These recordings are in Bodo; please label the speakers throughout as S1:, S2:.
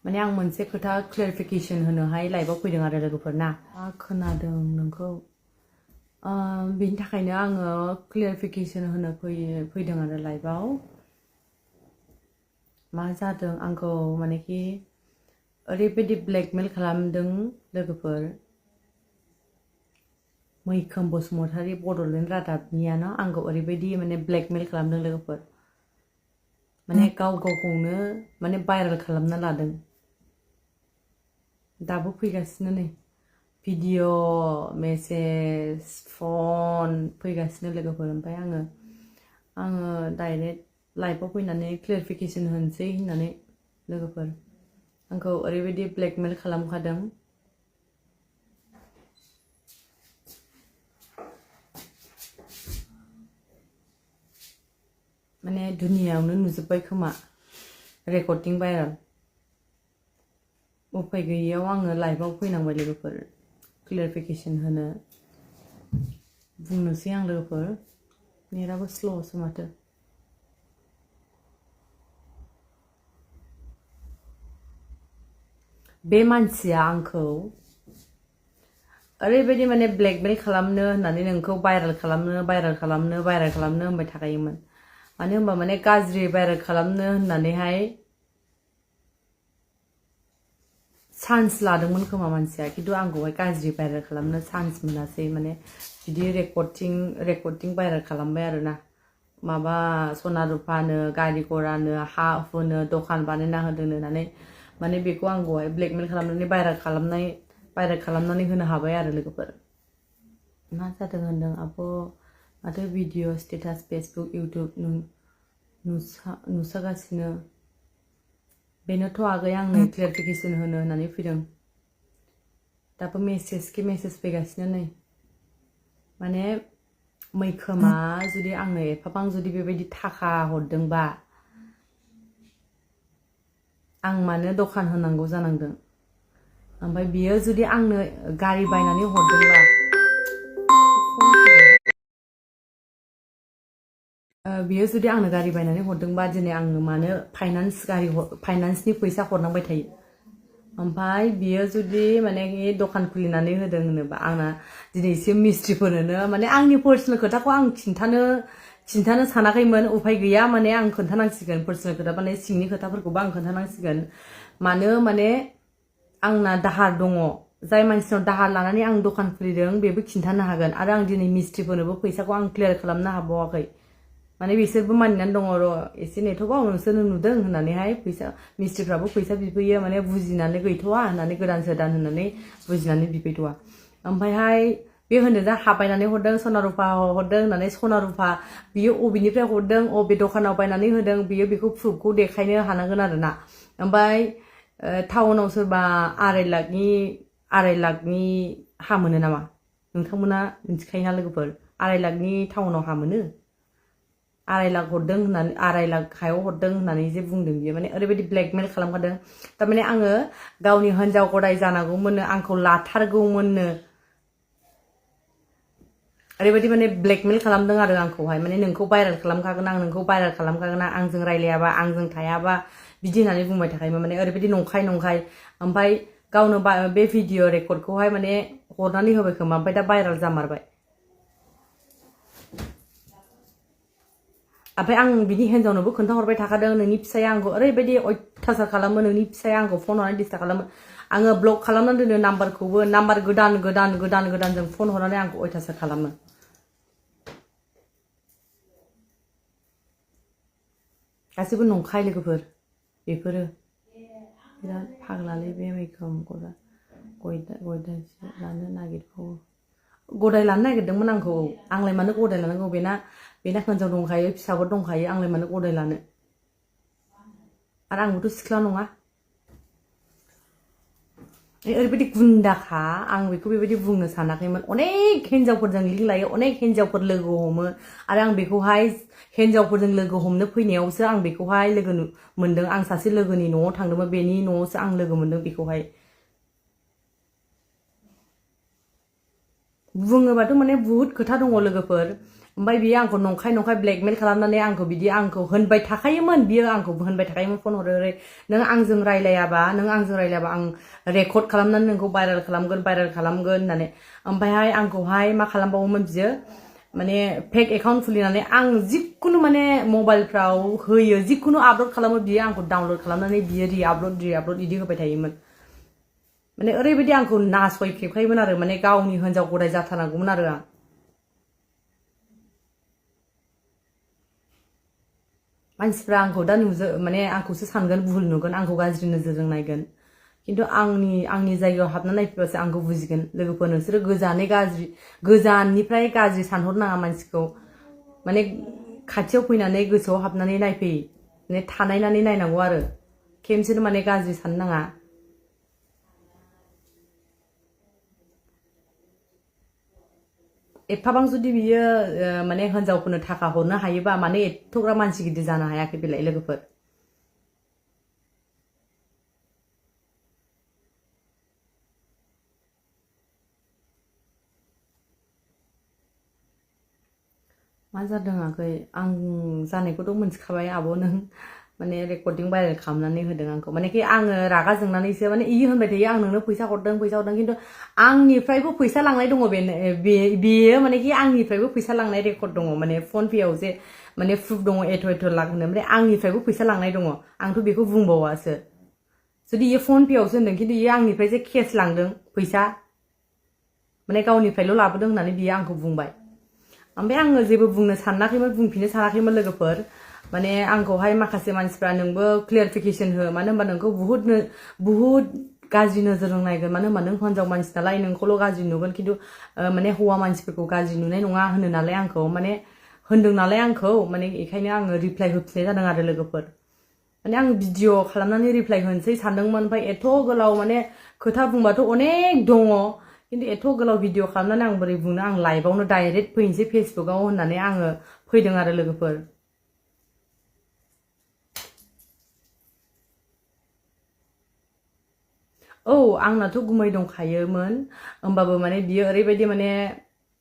S1: माने आं मोनसे खोथा क्लेरिफिकेसन होनोहाय लाइभआव फैदों आरो लोगोफोरना खोनादों नोंखौ बेनि थाखायनो आङो क्लेरिफिकेसन होनो फैदों आरो लाइभआव मा जादों आंखौ मानेखि ओरैबायदि ब्लेकमेल खालामदों लोगोफोर मैखोम बसुमतारी बड'लेण्ड रादाबनियानो आंखौ ओरैबायदि माने ब्लेकमेल खालामदों लोगोफोर माने गावखौनो माने भाइरेल खालामना लादों दाबो फैगासिनो नै भिडिअ' मेसेज फन फैगासिनो लोगोफोर ओमफ्राय आङो डाइरेक्ट लाइभआव फैनानै क्लेरिफिकेसन होनोसै होननानै लोगोफोर आंखौ ओरैबायदि ब्लेकमेल खालामखादों माने दुनियायावनो नुजोब्बाय खोमा रेकर्डिं भाइरेल उफाय गैयैयाव आङो लाइभआव फैनांबाय लोगोफोर क्लेरिफिकेसन होनो बुंनोसै आं लोगोफोर नेटआबो स्ल'सो माथो बे मानसिया आंखौ ओरैबायदि माने ब्लेकमेल खालामनो होननानै नोंखौ भाइरेल खालामनो होनबाय थाखायोमोन मानो होनबा माने गाज्रि भाइरेल खालामनो होननानैहाय चान्स लादोंमोन खोमा मानसिया खिन्थु आंखौहाय गाज्रि भाइरेल खालामनो चान्स मोनासै माने बिदि रेकर्डिं भाइरेल खालामबाय आरोना माबा सना रुफानो गारि घरानो हा हुनो दखान बानायना होदोंनो होननानै माने बेखौ आंखौहाय ब्लेकमेल खालामनानै भाइरेल खालामनानै होनो हाबाय आरो लोगोफोर मा जादों होनदों आब' माथो भिडिअ स्टेटास फेसबुक इउटुब नुसागासिनो बेनोथ' आगै आंनो क्लेरिफिकेसन होनो होननानै फैदों दाबो मेसेज फैगासिनो नै माने मैखोमा जुदि आंनो एफाबां जुदि बेबायदि थाखा हरदोंबा आं मानो दखान होनांगौ जानांदों ओमफ्राय बियो जुदि आंनो गारि बायनानै हरदोंबा बियो जुदि आंनो गारि बायनानै हरदोंबा दिनै आङो मानो फाइनान्सनि फैसा हरनांबाय थायो ओमफ्राय बियो जुदि माने दखान खुलिनानै होदों होनोबा आंना दिनैसिम मिस्ट्रिफोरनो माने आंनि पार्सनेल खोथाखौ आं खिन्थानो सानाखैमोन उफाय गैया माने आं खोन्थानांसिगोन पार्सनेल खोथा माने सिंनि खोथाफोरखौबो आं खोन्थानांसिगोन मानो माने आंना दाहार दङ जाय मानसिनाव दाहार लानानै आं दखान खुलिदों बेबो खिन्थानो हागोन आरो आं दिनै मिस्ट्रिफोरनोबो फैसाखौ आं क्लियार खालामनो हाबावाखै माने बिसोरबो मानिनानै दङ र' एसे नेथ'बाव नोंसोरनो नुदों होननानैहाय मिस्ट्रिफ्राबो फैसा बिफैयो माने बुजिनानै गैथ'वा होननानै गोदान सोदान होननानै बुजिनानै बिफैथ'वा ओमफ्रायहाय बे होनो दा हा बायनानै हरदों सना रुफा हरदों होननानै सना रुफा बियो अबेनिफ्राय हरदों अबे दखानाव बायनानै होदों बियो बेखौ प्रुफखौ देखायनो हानांगोन आरोना ओमफ्राय टाउनाव सोरबा आराय लाखनि हा मोनो नामा नोंथांमोना मिथिखायोना लोगोफोर 2.5 लाखनि टाउनाव हा मोनो 2.5 लाख हरदों होननानै 2.5 लाख हायाव हरदों होननानै जे बुंदों बियो माने ओरैबायदि ब्लेकमेल खालामखादों थारमाने आङो गावनि हिनजाव गदाय जानांगौमोननो आंखौ लाथारगौमोननो ओरैबायदि माने ब्लेकमेल खालामदों आरो आंखौहाय माने नोंखौ भाइरेल खालामखागोन आं नोंखौ भाइरेल खालामखागोन आंजों रायलायाबा आंजों थायाबा बिदि होननानै बुंबाय थाखायोमोन माने ओरैबायदि नंखाय ओमफ्राय गावनो बे भिडिअ रेकर्डखौहाय माने हरनानै होबाय खोमा ओमफ्राय दा भाइरेल जामारबाय ओमफ्राय आं बिनि हिन्जावनोबो खोन्थाहरबाय थाखादों नोंनि फिसाया आंखौ ओरैबायदि अयथासार खालामो नोंनि फिसाया आंखौ फन हरनानै डिस्टार्ब खालामो आङो ब्लक खालामनानै दोनो नाम्बारखौबो नाम्बार गोदानजों फन हरनानै आंखौ अयथासार खालामो गासिबो नंखाय लोगोफोर बेफोरो बिराद फाग्लालै बे मैखोम गदाय लानो नागिरबावो गदाय लानो नागिरदोंमोन आंखौ आंलाय मानो गदाय लानांगौ बेना हिन्जाव दंखायो फिसाफोर दंखायो आंलाय मानो गदाय लानो आरो आंबोथ' सिख्ला नङा ओरैबायदि गुन्दाखा आं बेखौ बेबायदि बुंनो सानाखैमोन अनेक हिन्जावफोरजों लिंक लायो अनेक हिन्जावफोर लोगो हमो आरो आं बेखौहाय हिन्जावफोरजों लोगो हमनो फैनायावसो आं बेखौहाय लोगो मोनदों आं सासे लोगोनि न'आव थांदोंमोन बेनि न'आवसो आं लोगो मोनदों बेखौहाय बुङोबाथ' माने बुहुत खोथा दङ लोगोफोर ओमफ्राय बियो आंखौ नंखाय ब्लेकमेल खालामनानै आंखौ बिदि आंखौ होनबाय थाखायोमोन बियो आंखौ होनबाय थाखायोमोन फन हरै हरै नों आंजों रायलायाबा आं रेकर्ड खालामनानै नोंखौ भाइरेल खालामगोन होननानै ओमफ्रायहाय आंखौहाय मा खालामबावोमोन बियो माने फेक एकाउन्ट खुलिनानै आं जिखुनु माने मबाइलफ्राव होयो जिखुनु आपल'ड खालामो बियो आंखौ डाउनल'ड खालामनानै बियो रि-आपल'ड बिदि होबाय थायोमोन माने ओरैबायदि आंखौ नासयखेबखायोमोन आरो माने गावनि हिनजाव गदाय जाथारनांगौमोन आरो आं मानसिफ्रा आंखौ दा माने आंखौसो सानगोन भुल नुगोन आंखौ गाज्रि नोजोरजों नायगोन खिन्थु आंनि जायगायाव हाबना नायफैबासो आंखौ बुजिगोन लोगोफोर नोंसोरो गोजाननिफ्राय गाज्रि सानहरनाङा मानसिखौ माने खाथियाव फैनानै गोसोआव हाबनानै नायफै माने थानायनानै नायनांगौ आरो खेमसेनो माने गाज्रि साननो नाङा एफाबां जुदि बियो माने हिनजावफोरनो थाखा हरनो हायोबा माने एथ'ग्राब मानसि गिदिर जानो हायाखै बेलाय लोगोफोर मा जादों आगै आं जानायखौथ' मोनथिखाबाय आब' नों माने रेकर्डिं भाइरेल खालामनानै होदों आंखौ माने कि आङो रागा जोंनानैसो माने इयो होनबाय थायो आं नोंनो फैसा हरदों खिन्थु आंनिफ्रायबो फैसा लांनाय दङ बेयो माने कि आंनिफ्रायबो फैसा लांनाय रेकर्ड दङ माने फन पेआव जे माने प्रुफ दङ एथ' लाख होनो ओमफ्राय आंनिफ्रायबो फैसा लांनाय दङ आंथ' बेखौ बुंबावासो जुदि इयो फन पेआवसो होनदों खिन्थु इयो आंनिफ्राय जे केस लांदों फैसा माने गावनिफ्रायल' लाबोदों होननानै बियो आंखौ बुंबाय ओमफ्राय आङो जेबो बुंनो सानाखैमोन बुंफिननो सानाखैमोन लोगोफोर माने आंखौहाय माखासे मानसिफ्रा नोंबो क्लियारिफिकेसन हो मानो होनबा नोंखौ बुहुद गाज्रि नोजोरजों नायगोन मानो होनबा नों हिनजाव मानसि नालाय नोंखौल' गाज्रि नुगोन खिन्थु माने हौवा मानसिफोरखौ गाज्रि नुनाय नङा होनो नालाय आंखौ माने होनदों नालाय आंखौ माने बेखायनो आङो रिप्लाइ होफिननाय जादों आरो लोगोफोर माने आं भिडिअ खालामनानै रिप्लाइ होनोसै सानदोंमोन ओमफ्राय एथ' गोलाव माने खोथा बुंबाथ' अनेक दङ खिन्थु एथ' गोलाव भिडिअ खालामनानै आं बोरै बुंनो आं लाइभआवनो डाइरेक्ट फैनोसै फेसबुकआव होननानै आङो फैदों आरो लोगोफोर औ आंनाथ' गुमै दंखायोमोन होमबाबो माने बियो ओरैबायदि माने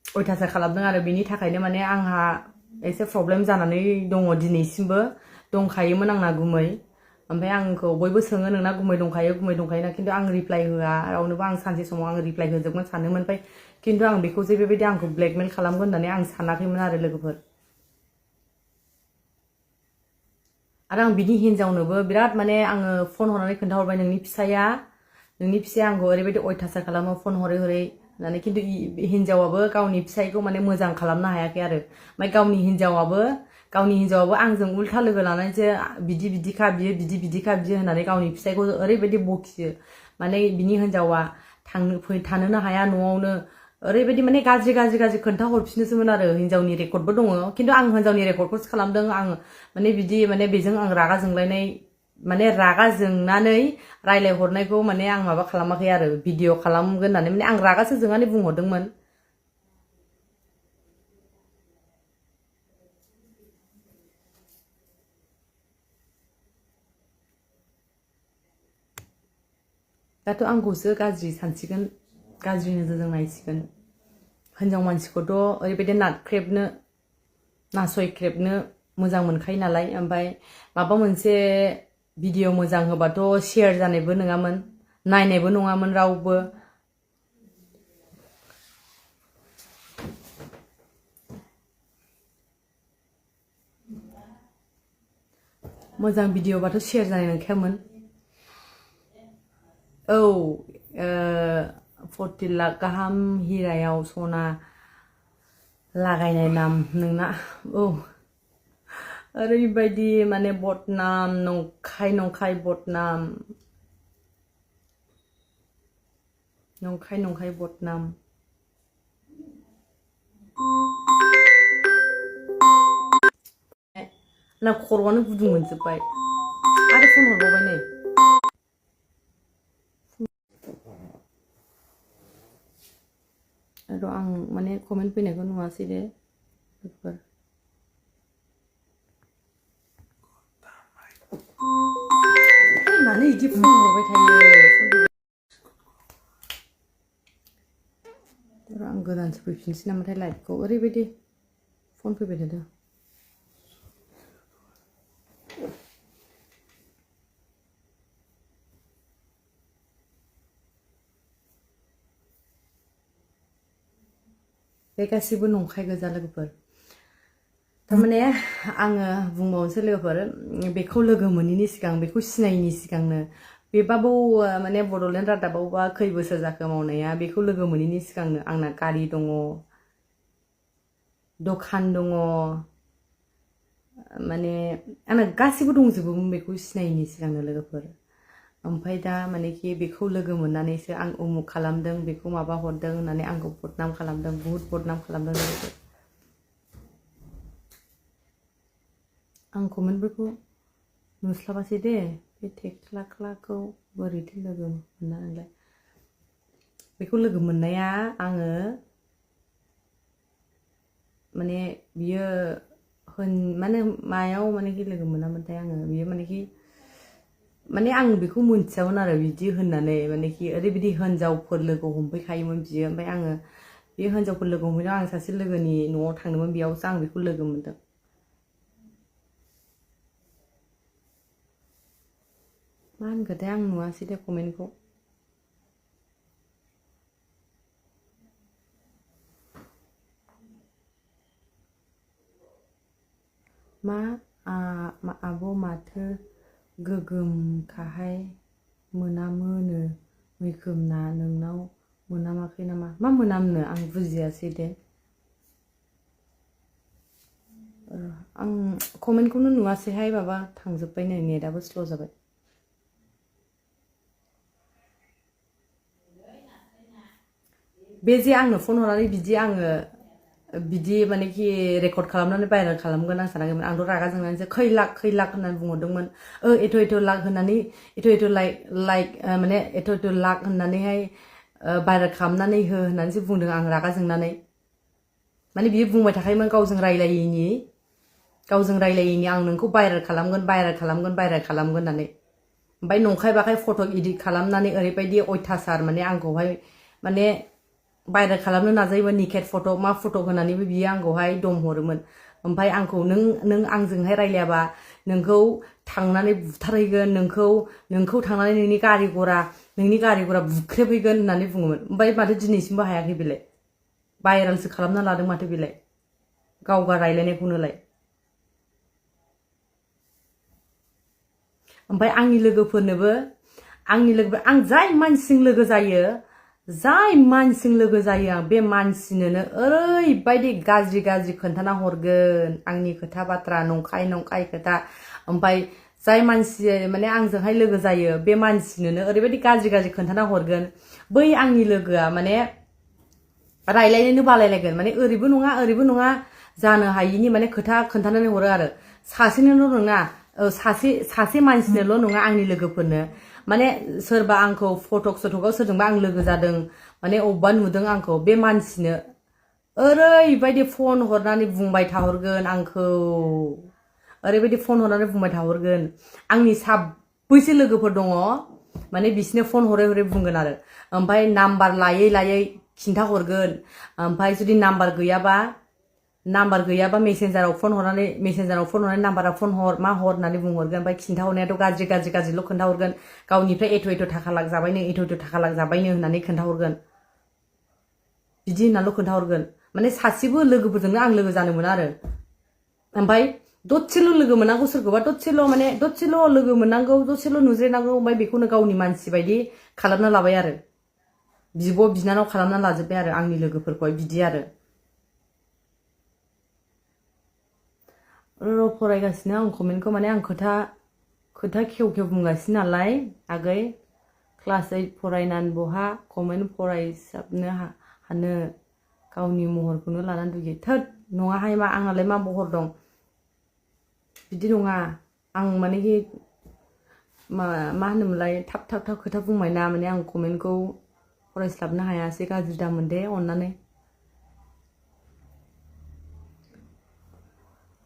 S1: अयथासार खालामदों आरो बिनि थाखायनो माने आंहा एसे प्रब्लेम जानानै दङ दिनैसिमबो दंखायोमोन आंना गुमै ओमफ्राय आंखौ बयबो सोङो नोंना गुमै दंखायोना खिन्थु आं रिप्लाइ होआ रावनोबो आं सानसे समाव आं रिप्लाइ होजोबगोन सानोमोन ओमफ्राय खिन्थु आं बेखौ जे बेबायदि आंखौ ब्लेकमेल खालामगोन होननानै आं सानाखैमोन आरो लोगोफोर आरो आं बिनि हिनजावनोबो बिराद माने आङो फन हरनानै खोन्थाहरबाय नोंनि फिसाया आंखौ ओरैबायदि अयथासार खालामो फन हरै होननानै खिन्थु हिनजावाबो गावनि फिसायखौ माने मोजां खालामनो हायाखै आरो ओमफ्राय गावनि हिनजावाबो आंजों उल्था लोगो लानानैसो बिदिखा बियो होननानै गावनि फिसायखौ ओरैबायदि बखियो माने बिनि हिनजावा थानोनो हाया न'आवनो ओरैबायदि माने गाज्रि खोन्था हरफिनोसोमोन आरो हिनजावनि रेकर्डबो दङ खिन्थु आं हिनजावनि रेकर्डखौसो खालामदों आं माने माने बेजों आं रागा जोंलायनाय माने रागा जोंनानै रायलाय हरनायखौ माने आं माबा खालामाखै आरो भिडिअ खालामगोन होननानै माने आं रागासो जोंनानै बुंहरदोंमोन दाथ' आंखौसो गाज्रि सानसिगोन गाज्रि नोजोरजों नायसिगोन हिनजाव मानसिखौथ' ओरैबायदि नासयख्रेबनो मोजां मोनखायो नालाय ओमफ्राय माबा मोनसे भिडिअ मोजां होबाथ' शेयार जानायबो नङामोन नायनायबो नङामोन रावबो मोजां भिडिअबाथ' शेयार जानाय नंखायामोन औ 40 लाख गाहाम हिरायाव सना लागायनाय नाम नोंना औ ओरैबायदि माने बदनाम नंखाय बदनाम नंखाय बदनाम ना खर'आनो गुदुं मोनजोब्बाय आरो फन हरबावबाय नै र' आं माने कमेन्ट फैनायखौ नुवासै दे लोगोफोर मानो बिदि फन हरबाय थायो र' आं गोदानसो फैफिनसै नामाथाय लाइभखौ ओरैबायदि फन फैबाय थादों बे गासिबो नंखाय गोजा लोगोफोर थारमाने आङो बुंबावनोसै लोगोफोर बेखौ लोगो मोनैनि सिगां बेखौ सिनायिनि सिगांनो बेबाबो माने बड'लेण्ड रादाबावबा खै बोसोर जाखो मावनाया बेखौ लोगो मोनैनि सिगांनो आंना गारि दङ दखान दङ माने आंना गासिबो दंजोबोमोन बेखौ सिनायिनि सिगांनो लोगोफोर ओमफ्राय दा मानेखि बेखौ लोगो मोननानैसो आं उमुक खालामदों बेखौ माबा हरदों होननानै आंखौ बदनाम खालामदों बुहुत बदनाम खालामदों लोगोफोर आं कमेन्टफोरखौ नुस्लाबासै दे बे थेख्लाख्लाखौ बोरैथो लोगो मोना नोंलाय बेखौ लोगो मोननाया आङो माने बियो माने मायाव मानेखि लोगो मोनामोनथाय आङो बियो मानेखि माने आं बेखौ मोनथियामोन आरो बिदि होननानै मानेखि ओरैबायदि हिनजावफोर लोगो हमफैखायोमोन बियो ओमफ्राय आङो बे हिनजावफोर लोगो हमफैनायाव आं सासे लोगोनि न'आव थांदोंमोन बेयावसो आं बेखौ लोगो मोनदों मा होनखोथाय आं नुवासै दे कमेन्टखौ मा आब' माथो गोगोमखाहाय मोनामोनो मैखोमना नोंनाव मोनामाखै नामा मा मोनामनो आं बुजियासै दे आं कमेन्टखौनो नुवासैहाय माबा थांजोब्बाय नै नेटआबो स्ल' जाबाय बे जे आंनो फन हरनानै बिदि आङो बिदि मानेखि रेकर्ड खालामनानै भाइरेल खालामगोन आं सानाखैमोन आंथ' रागा जोंनानैसो खै लाख होननानै बुंहरदोंमोन एथ' लाख होननानै एथ' लाइक माने एथ' लाख होननानैहाय भाइरेल खालामनानै हो होननानैसो बुंदों आं रागा जोंनानै माने बियो बुंबाय थाखायोमोन गावजों रायलायिनि आं नोंखौ भाइरेल खालामगोन होननानै ओमफ्राय नंखाय बाखाय फट' इडिट खालामनानै ओरैबायदि अयथासार माने आंखौहाय माने भाइरेल खालामनो नाजायोमोन निकेट फट' मा फट' होनानैबो बियो आंखौहाय दम हरोमोन ओमफ्राय आंखौ नों आंजोंहाय रायलायाबा नोंखौ थांनानै बुथारहैगोन नोंखौ थांनानै नोंनि गारि घरा बुख्रेबहैगोन होननानै बुङोमोन ओमफ्राय माथो दिनैसिमबो हायाखै बेलाय भाइरेलसो खालामना लादों माथो बेलाय गावगा रायलायनायखौनोलाय ओमफ्राय आंनि लोगोफोरनोबो आं जाय मानसिजों लोगो जायो आं बे मानसिनोनो ओरैबायदि गाज्रि खोन्थाना हरगोन आंनि खोथा बाथ्रा नंखाय खोथा ओमफ्राय जाय मानसि माने आंजोंहाय लोगो जायो बे मानसिनोनो ओरैबायदि गाज्रि खोन्थाना हरगोन बै आंनि लोगोआ माने रायलायनोनो बालायलायगोन माने ओरैबो नङा जानो हायिनि माने खोथा खोन्थानानै हरो आरो सासेनोल' नङा सासे मानसिनोल' नङा आंनि लोगोफोरनो माने सोरबा आंखौ फटक सटकआव सोरजोंबा आं लोगो जादों माने अबेबा नुदों आंखौ बे मानसिनो ओरैबायदि फन हरनानै बुंबाय थाहरगोन आंखौ ओरैबायदि फन हरनानै बुंबाय थाहरगोन आंनि साब्रैसो लोगोफोर दङ माने बिसोरनो फन हरै बुंगोन आरो ओमफ्राय नाम्बार लायै खिन्थाहरगोन ओमफ्राय जुदि नाम्बार गैयाबा मेसेन्जाराव फन हरनानै नाम्बाराव फन हर मा हर होननानै बुंहरगोन ओमफ्राय खिन्थाहरनायाथ' गाज्रिल' खोन्थाहरगोन गावनिफ्राय एथ' थाखा लाख जाबायनो होननानै खोन्थाहरगोन बिदि होननानैल' खोन्थाहरगोन माने सासेबो लोगोफोरजोंनो आं लोगो जानो मोना आरो ओमफ्राय दसेल' लोगो मोननांगौ सोरखौबा दसेल' लोगो मोननांगौ दसेल' नुज्रेनांगौ ओमफ्राय बेखौनो गावनि मानसि बायदि खालामना लाबाय आरो बिब' बिनानाव खालामना लाजोब्बाय आरो आंनि लोगोफोरखौहाय बिदि आरो फरायगासिनो आं कमेन्टखौ माने आं खोथा खेव बुंगासिनो नालाय आगै क्लास 8 फरायनानै बहा कमेन्ट फरायसाबनो हानो गावनि महरखौनो लानानै दुगि थोद नङाहाय मा आंनालाय मा महर दं बिदि नङा आं मानेखि मा होनोमोनलाय थाब खोथा बुंबाय ना माने आं कमेन्टखौ फरायस्लाबनो हायासै गाज्रि दामोन दे अननानै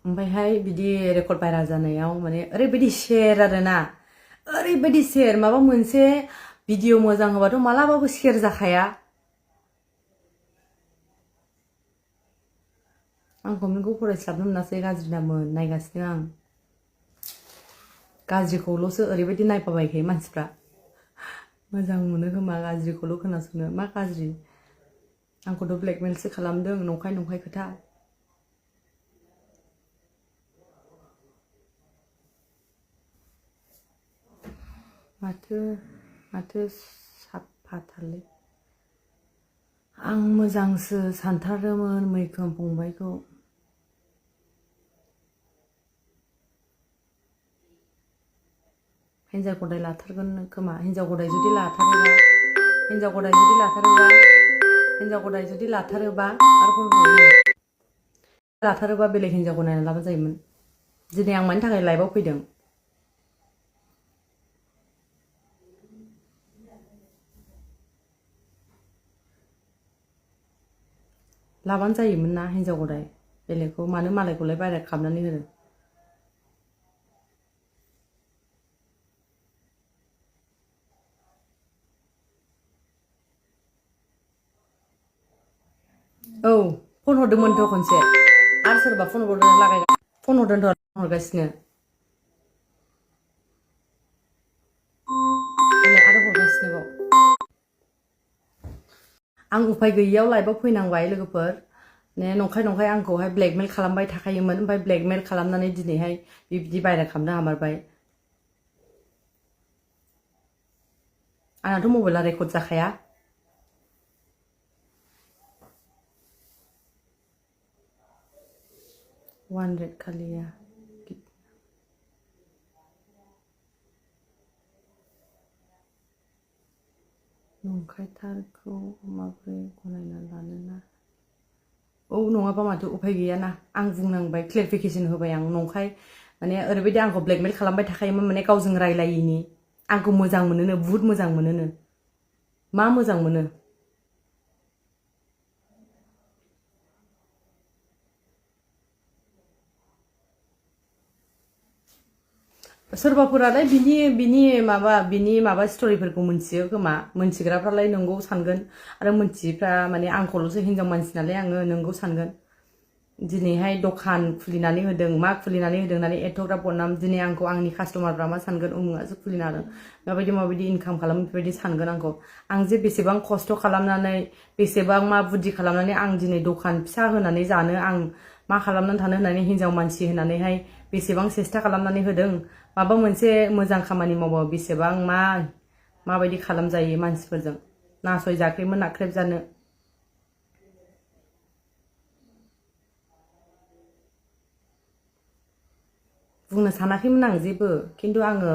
S1: ओमफ्रायहाय बिदि रेकर्ड भाइरेल जानायाव माने ओरैबायदि शेयार आरोना ओरैबायदि शेयार माबा मोनसे भिडिअ मोजां होबाथ' मालाबाबो शेयार जाखाया आं कमेन्टखौ फरायस्लाबनो मोनासै गाज्रि दामोन नायगासिनो आं गाज्रिखौल'सो ओरैबायदि नायफाबायखायो मानसिफ्रा मोजां मोनो खोमा गाज्रिखौल' खोनासंनो मा गाज्रि आंखौथ' ब्लेकमेलसो खालामदों नंखाय नंखाय खोथा माथो साफाथारलै आं मोजांसो सानथारोमोन मैखोम फंबायखौ हिन्जाव गदाय लाथारगोन खोमा हिन्जाव गदाय जुदि लाथारोबा आरो लाथारोबा बेलेग हिन्जावखौ नायना लाबा जायोमोन दिनै आं मानि थाखाय लाइभआव फैदों लाबानो जायोमोन ना हिन्जाव गदाय बेलेगखौ मानो मालायखौलाय बायरा खालामनानै होदों औ फन हरदोंमोनथ' खनसे आरो सोरबा फन हरगासिनो आरो हरगासिनो आं उफाय गैयियाव लाइभआव फैनांबाय लोगोफोर नंखाय आंखौहाय ब्लेकमेल खालामबाय थाखायोमोन ओमफ्राय ब्लेकमेल खालामनानै दिनैहाय बिदि बायरा खालामनो हामारबाय आंनाथ' मबाइला रेकर्ड जाखाया वान रेड खालिया नंखायथारखौ माबोरै गनायना लानोना औ नङाबा माथो उफाय गैयाना आं बुंनांबाय क्लेरिफिकेसन होबाय आं नंखाय माने ओरैबायदि आंखौ ब्लेकमेल खालामबाय थाखायोमोन माने गावजों रायलायिनि आंखौ मोजां मोनोनो बुहुत मोजां मोनोनो मा मोजां मोनो सोरबाफोरालाय बिनि माबा स्ट'रिफोरखौ मोनथियो खोमा मोनथिग्राफ्रालाय नंगौ सानगोन आरो मोनथियिफ्रा माने आंखौल'सो हिनजाव मानसि नालाय आङो नंगौ सानगोन दिनैहाय दखान खुलिनानै होदों मा खुलिनानै होदों होननानै एथ'ग्राब बदनाम दिनै आंखौ आंनि कास्टमारफ्रा मा सानगोन उमुगासो खुलिना होदों माबायदि इनकाम खालामो बेबायदि सानगोन आंखौ आं जे बेसेबां खस्थ' खालामनानै बेसेबां मा बुद्धि खालामनानै आं दिनै दखान फिसा होनानै जानो आं मा खालामनानै थानो होननानै हिनजाव मानसि होननानैहाय बेसेबां सेस्था खालामनानै होदों माबा मोनसे मोजां खामानि मावबा बेसेबां माबायदि खालामजायो मानसिफोरजों नासयजाख्रेबो नाख्रेबजानो बुंनो सानाखैमोन आं जेबो खिन्थु आङो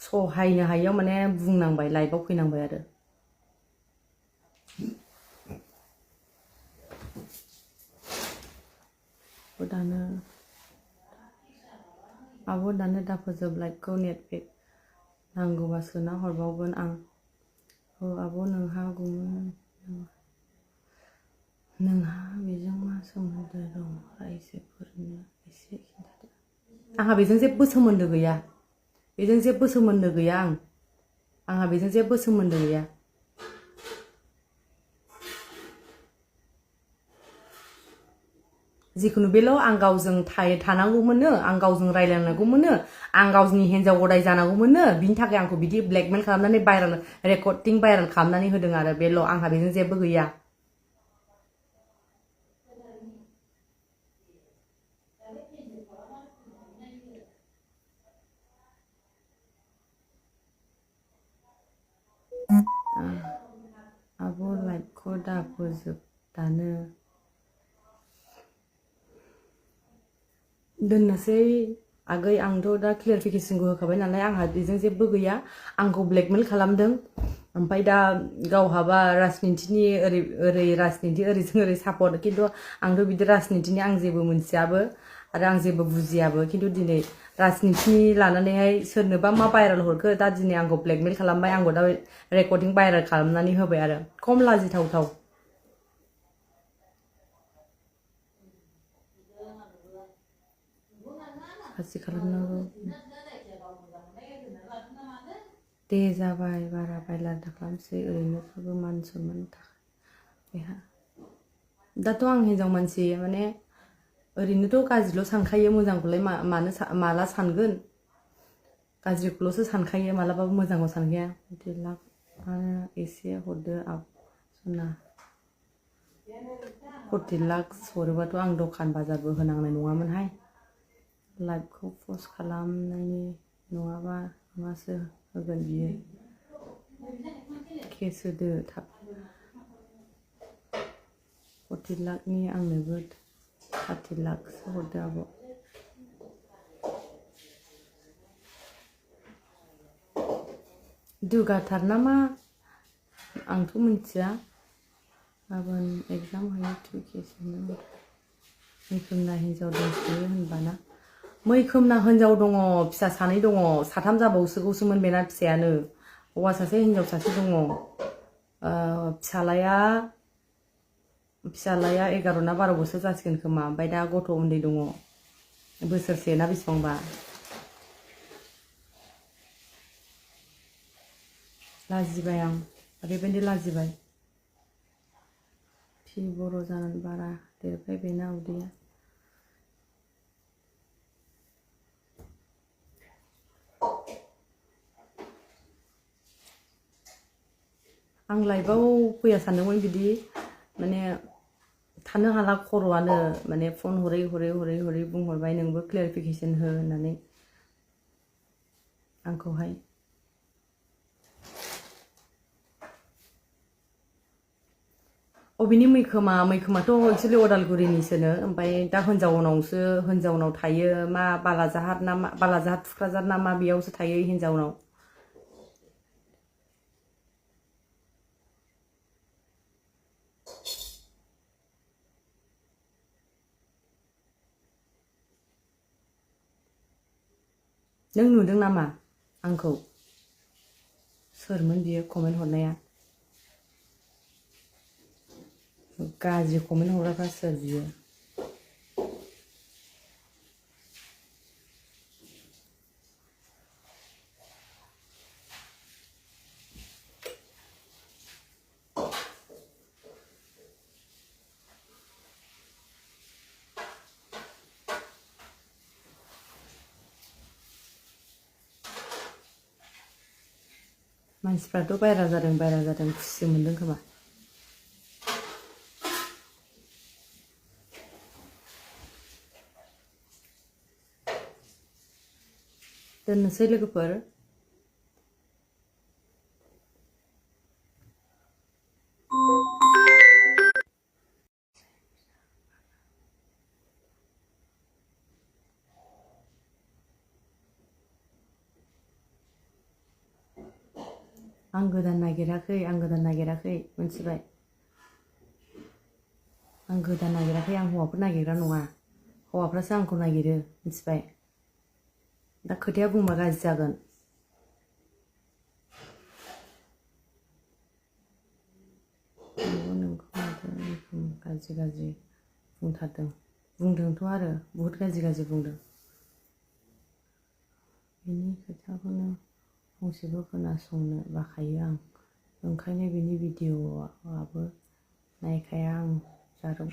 S1: सहायनो हायियाव माने बुंनांबाय लाइभआव फैनांबाय आरो आब' दानो दाफोजोब लाइभखौ नेटपेक नांगौबा सोना हरबावगोन आं औ आब' नोंहा बेजों मा सोमोन्दो दं रायजोफोरनो एसे खिन्थादो आंहा बेजों जेबो सोमोन्दो गैया आंहा बेजों जेबो सोमोन्दो गैया जिखुनु बेल' आं गावजों थानांगौमोननो आं गावजों रायलायनांगौमोननो आं गावनि हिन्जाव गदाय जानांगौमोननो बिनि थाखाय आंखौ बिदि ब्लेकमेल खालामनानै रेकर्डिं भाइरेल खालामनानै होदों आरो बेल' आंहा बेजों जेबो गैया आब' लाइभखौ दाफोजोब दानो दोननोसै आगै आंथ' दा क्लियारिफिकेसनखौ होखाबाय नालाय आंहा बेजों जेबो गैया आंखौ ब्लेकमेल खालामदों ओमफ्राय दा गावहाबा राजनितिनि ओरैजों ओरै सापर्ट खिन्थु आंथ' बिदि राजनितिनि आं जेबो मोनथियाबो आरो आं जेबो बुजियाबो खिन्थु दिनै राजनितिनि लानानैहाय सोरनोबा मा भाइरेल हरखो दा दिनै आंखौ ब्लेकमेल खालामबाय आंखौ दा रेकर्डिं भाइरेल खालामनानै होबाय आरो खम लाजिथावथाव खासि खालामनांगौ दे जाबाय बारा बायला दा खालामसै ओरैनोबाबो मान सनमाननि थाखाय बेहा दाथ' आं हिन्जाव मानसि माने ओरैनोथ' गाज्रिल' सानखायो मोजांखौलाय माला सानगोन गाज्रिखौल'सो सानखायो मालाबाबो मोजांखौ सानखाया 40 लाख एसे हरदो सना 40 लाख हरोबाथ' आं दखान बाजारबो होनांनाय नङामोनहाय लाइभखौ पस्ट खालामनायनि नङाबा नङासो होगोन बियो केस होदो थाब 40 लाखनि आंनोबो 30 लाखसो हरदो आब' दुगाथार नामा आंथ' मिथिया गाबोन एग्जाम होयो टुकेसनो मैखोमना हिन्जाव दंसोयो होनबाना मैखोमना हिन्जाव दङ फिसा सानै दङ साथाम जाबावसोगौसोमोन बेना फिसायानो हौवा सासे हिन्जाव सासे दङ फिसालाया 11 ना 12 बोसोर जासिगोन खोमा ओमफ्राय दा गथ' उन्दै दङ बोसोरसे ना बेसेबांबा लाजिबाय आं ओरैबायदि लाजिबाय फि बर' जानानै बारा देरबाय बेना उदैया आं लाइभआव फैया सानदोंमोन बिदि माने थानो हाला खर'आनो माने फन हरै बुंहरबाय नोंबो क्लियारिफिकेसन हो होननानै आंखौहाय अबेनि मैखोमाथ' एक्सुवेलि अदालगुरिनिसोनो ओमफ्राय दा हिन्जावनाव थायो मा बालाजाहार थुक्राझार ना मा बेयावसो थायो हिन्जावनाव नों नुदों नामा आंखौ सोरमोन बियो कमेन्ट हरनाया गाज्रि कमेन्ट हरग्राफ्रा सोर बियो मानसिफ्राथ' बायरा जादों खुसि मोनदों खोमा दोननोसै लोगोफोर आं गोदान नागिराखै मोनथिबाय आं गोदान नागिराखै आं हौवाफोर नागिरग्रा नङा हौवाफ्रासो आंखौ नागिरो मिथिबाय दा खोथाया बुंबा गाज्रि जागोन नोंखौ गाज्रि बुंदोंथ' आरो बहुद गाज्रि बुंदों बिनि खोथाखौनो फंसेबो खोनासंनो बाखायो आं ओंखायनो बिनि भिडिअ'आबो नायखाया आं जारौ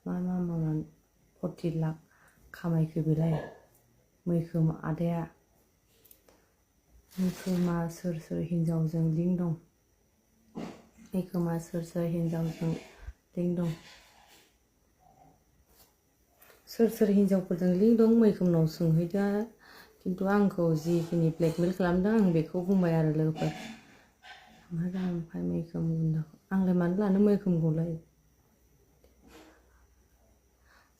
S1: मा मावनानै 40 लाख खामायखो बेलाय मैखोम आदाया मैखोमा सोर हिन्जावजों लिंक दं मैखोमा सोर हिन्जावजों लिंक दं सोर हिन्जावफोरजों लिंक दं मैखोमनाव सोंहैदो खिन्थु आंखौ जिखिनि ब्लेकमेल खालामदों आं बेखौ बुंबाय आरो लोगोफोर ओमफ्राय मैखोम गुन्दाखौ आंलाय मानो लानो मैखोमखौलाय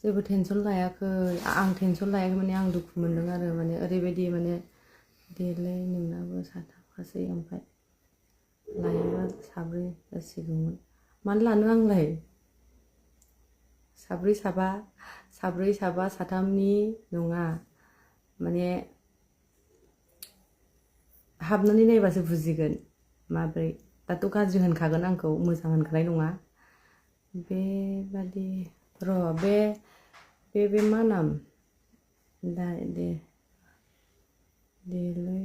S1: जेबो टेनसन लायाखै आं टेनसन लायाखै माने आं दुखु मोनदों आरो माने ओरैबायदि माने देलै नोंनाबो साथामखासै ओमफ्राय लायोबा 3 जासिगौमोन मानो लानो आंलाय 4 साबा 3नि नङा माने हाबनानै नायबासो बुजिगोन माब्रै दाथ' गाज्रि होनखागोन आंखौ मोजां होनखानाय नङा बेबादि र' बे मा नाम देलै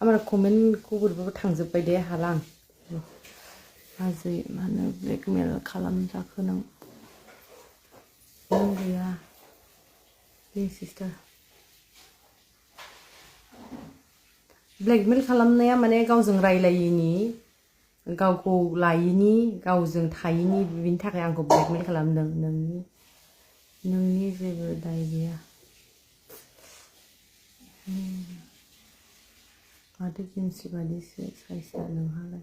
S1: आंना कमेन्टखौ बोरैबाबो थांजोब्बाय दे हाला आजै मानो ब्लेकमेल खालामजाखो नों गैया बे सिस्टार ब्लेकमेल खालामनाया माने गावजों रायलायिनि गावखौ लायिनि गावजों थायिनि बिनि थाखाय आंखौ ब्लेकमेल खालामदों नोंनि जेबो दाय गैया माथो गेमसि बादिसो साइसआ नोंहालाय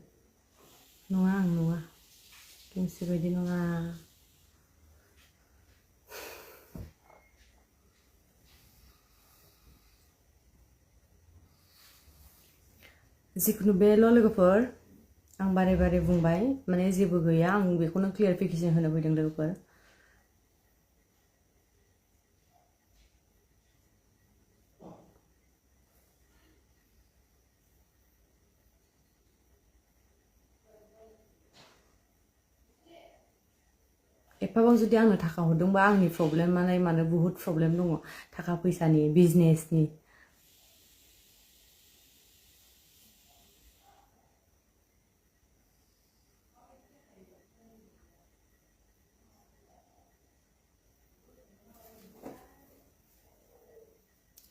S1: नङा आं नङा गेमसि बायदि नङा जिखुनु बेल' लोगोफोर आं बारे बारे बुंबाय माने जेबो गैया आं बेखौनो क्लियारिफिकेसन होनो फैदों लोगोफोर एफाबां जुदि आंनो थाखा हरदोंबा आंनि प्रब्लेमालाय मानो बुहुत प्रब्लेम दङ थाखा फैसानि बिजनेसनि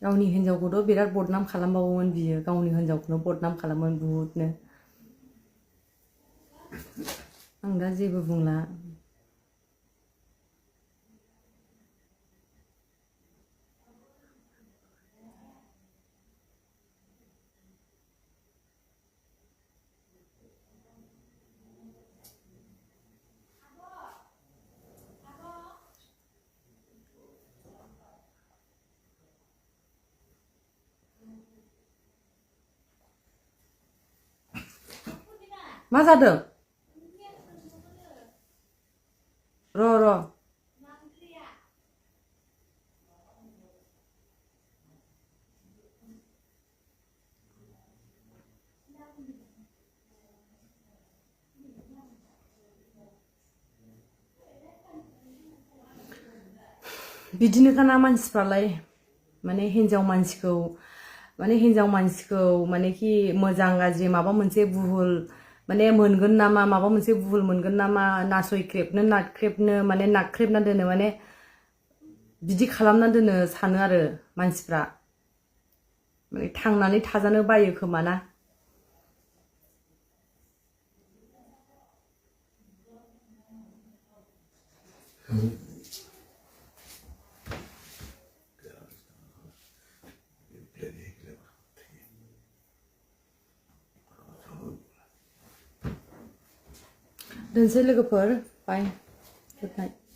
S1: गावनि हिन्जावखौथ' बिराद बदनाम खालामबावोमोन बियो गावनि हिन्जावखौनो बदनाम खालामोमोन बुहुतनो आं दा जेबो बुंला मा जादों र' बिदिनोखाना मानसिफ्रालाय माने हिन्जाव मानसिखौ माने कि मोजां गाज्रि माबा मोनसे भुल माने मोनगोन नामा माबा मोनसे भुल मोनगोन नामा नासयख्रेबनो नाख्रेबनो माने नाख्रेबना दोनो माने बिदि खालामना दोनो सानो आरो मानसिफ्रा माने थांनानै थाजानो बायो खोमा ना दोनसै लोगोफोर बाय गुड नाइट